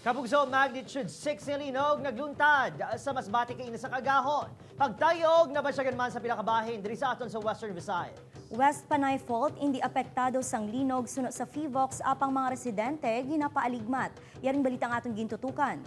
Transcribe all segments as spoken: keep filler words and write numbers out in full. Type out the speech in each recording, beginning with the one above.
Kabugso, magnitude six nga linog nagluntad sa Masbate kaina sa kaagahon. Pagtayog nabatyagan man sa pila ka bahin diri sa aton sa Western Visayas. West Panay Fault, indi apektado sang linog suno sa PHIVOLCS, apang mga residente ginapaaligmat. Yaring balita ang aton gintutukan.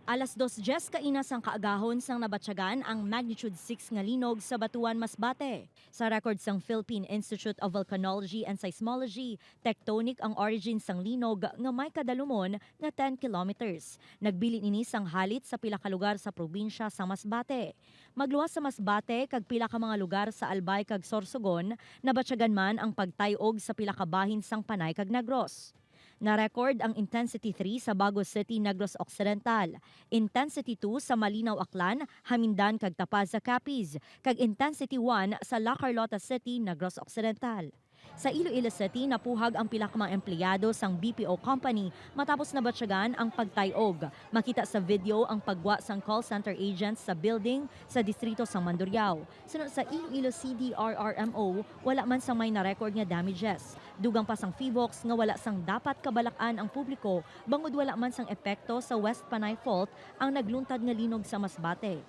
Alas dos dies kaina sang kaagahon sang nabatyagan ang magnitude six nga linog sa Batuan, Masbate. Sa record sang Philippine Institute of Volcanology and Seismology, tectonic ang origin sang linog nga may kadalumon nga ten kilometers. Nagbilin ini sang halit sa pila ka lugar sa probinsya sa Masbate. Magluwas sa Masbate kag pila ka mga lugar sa Albay kag Sorsogon, nabatyagan man ang pagtay-og sa pila ka bahin sang Panay kag Negros. Na-record ang Intensity three sa Bago City, Negros Occidental, Intensity two sa Malinaw, Aklan, Jamindan kag Tapaza, Capiz, kag Intensity one sa La Carlota City, Negros Occidental. Sa Iloilo City, napuhag ang pila ka mga empleyado sang B P O company matapos nabatyagan ang pagtay-og. Makita sa video ang paggwa sang call center agents sa building sa distrito sang Mandurriao. Suno sa Iloilo C D R R M O, wala man sang may na-record nga damages. Dugang pa sang PHIVOLCS nga wala sang dapat kabalak-an ang publiko bangod wala man sang epekto sa West Panay Fault ang nagluntad nga linog sa Masbate.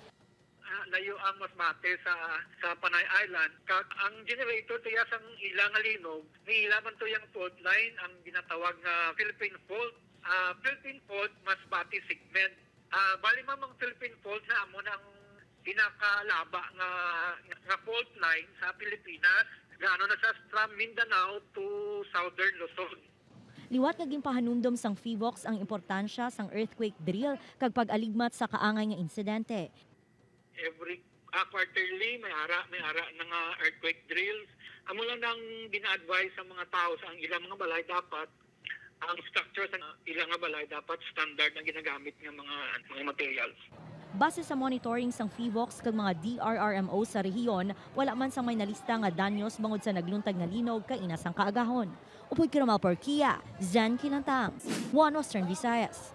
Ah, layo ang Masbate sa, sa Panay Island, kag ang generator tiya sang ila nga linog, niila man to yang fault line, ang ginatawag nga Philippine Fault, ah, Philippine Fault Masbate segment. Ah, bali, ma'am, ang Philippine Fault na amo na ang pinakalaba nga, nga fault line sa Pilipinas, gaano na siya from Mindanao to Southern Luzon. Liwat nga ginpahanumdom sang PHIVOLCS ang importansya sang earthquake drill kag pag-aligmat sa kaangay nga insidente. Every, ah, quarterly, may ara, may ara na nga earthquake drills. Amo lang ang gina-advise sa mga tao sa ang ilang mga balay, dapat ang structure sa ilang nga balay dapat standard ang ginagamit nga mga, mga materials. Base sa monitoring sang PHIVOLCS kag mga D R R M O sa rehiyon, wala man sang may nalista nga danyos bangod sa nagluntad nga linog kaina sang kaagahon. Upod kay Romel Porquia, Zen Kilantang, One Western Visayas.